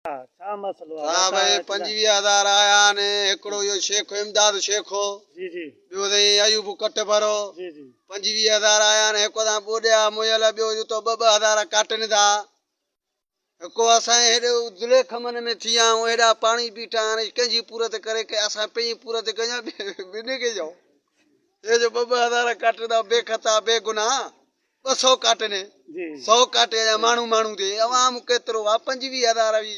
ڇا مسئلو آ صاحب اهي 25 هزار آيا آهن هڪڙو اهو شيخ امداد شيخ هو جي جي ٻيو سائين ايوب ڪٽبرو جي جي 25 هزار آيا آهن هڪ تان ٻوڏيا مئل ٻيو جتو ٻه ٻه هزار ڪاٽن ٿا هڪ اسان هيڏي زليخمن ۾ ٿي آيا آهيون هيڏا پاڻي بيٺا آهن ڪنهن جي پورت ڪري ڪي اسان پنهنجي پورت ڪيون ٻنهي کي چئو هي جو ٻه ٻه هزار ڪاٽن ٿا بي خطا بي گناهه 200 ڪاٽن سو ڪاٽي جا ماڻهو ماڻهو تي عوام ڪيترو آ 25 هزار وي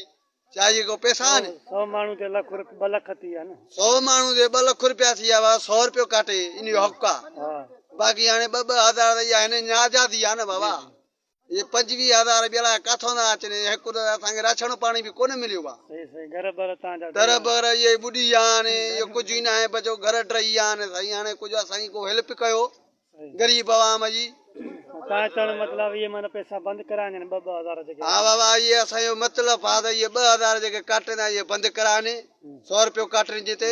ڇا اهي ڪو پئسا آهن. سو ماڻهو تي لک روپيا ٻه لک ٿي ويا نه. سو ماڻهو تي ٻه لک روپيا ٿي ويا بابا سو روپيو ڪاٽي ان جو حق آ باقي هاڻي ٻه ٻه هزار ته اها هن آزادي آ نه بابا اهي 25 هزار ٻيا لاء ڪاٿو ٿا اچن هڪ ته اسان کي راشڻ پاڻي به ڪونه مليو آ. صحيح صحيح گهر بر تان جا گهر بر اهي ٻڏي ويا آهن اهو ڪجهه ئي ناهي بچو گهر ڊهي ويا آهن سائين هاڻي ڪجهه اسان جي ڪو هيلپ ڪيو. غريب عوام جي. تان چوڻ جو مطلب اهي معنيٰ پئسا بند ڪرائن يعني ٻه ٻه هزار جيڪي. ها بابا اهي اسان جو مطلب آ ته اهي 2000 جيڪي ڪاٽن ٿا اهي بند ڪرائن سو روپيو ڪاٽن جتي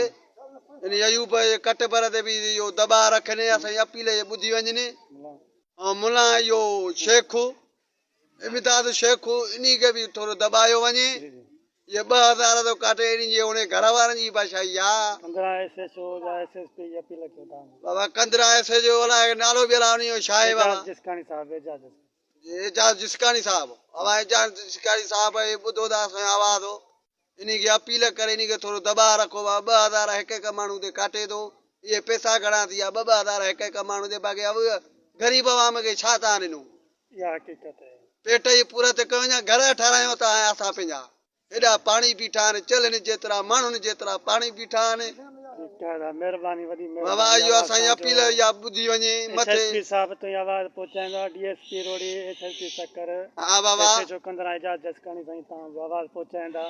ان ايوب جي ڪٽ بر تي به اهو دٻاء رکن اسان جي اپيل اهي ٻڌي وڃن ۽ ملان اهو شيخ امداد شيخ انهي کي به ٿورو دٻايو وڃي. اهي 2000 ٿو ڪاٽي انهي جي انهي گهر وارن جي بادشاهي آ. ڪنڌرا ايس ايڇ او يا ايس ايس پي جي اپيل ڪيو تان. بابا ڪنڌرا ايس ايڇ او الاء نالو به الاء انهي جو ڇا آهي بابا. اعجاز جسڪاڻي صاحب اعجاز جسڪاڻي. اعجاز جسڪاڻي صاحب بابا اعجاز جسڪاڻي صاحب هي ٻڌو ٿا اسان جو آواز انهي کي اپيل ڪري انهي کي ٿورو دٻاء رکو بابا 2000 هڪ هڪ ماڻهو تي ڪاٽي ٿو اهي پئسا گهڻا ٿي ويا ٻه ٻه هزار هڪ هڪ ماڻهو تي باقي غريب عوام کي ڇا تان ڏنو. اها حقيقت آهي. پيٽ جي پورت ڪيون يا گهر ٺهرايون ته آهي اسان پنهنجا هيڏا پاڻي بيٺا آهن چلهن جيترا ماڻهن جيترا پاڻي بيٺا آهن. ٺيڪ آهي دادا مهرباني وڏي مهرباني بابا اهو اسان جي اپيل اها ٻڌي وڃي ايس مٿي. ايس پي صاحب تائين آواز پهچائيندا D S P Rohri S S P Sukkur ها بابا. S H O Kandhra Ejaz Jaskani سائين تان جو آواز پهچائيندا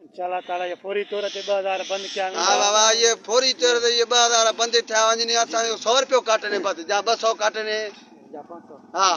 انشاء الله تعالي اهي فوري طور تي 2000 بند ڪيا ويندا. ها بابا اهي فوري طور تي اهي 2000 بند ٿيا وڃن اسان جو سو روپيو ڪاٽن بس يا 200 ڪاٽن يا 500 ها.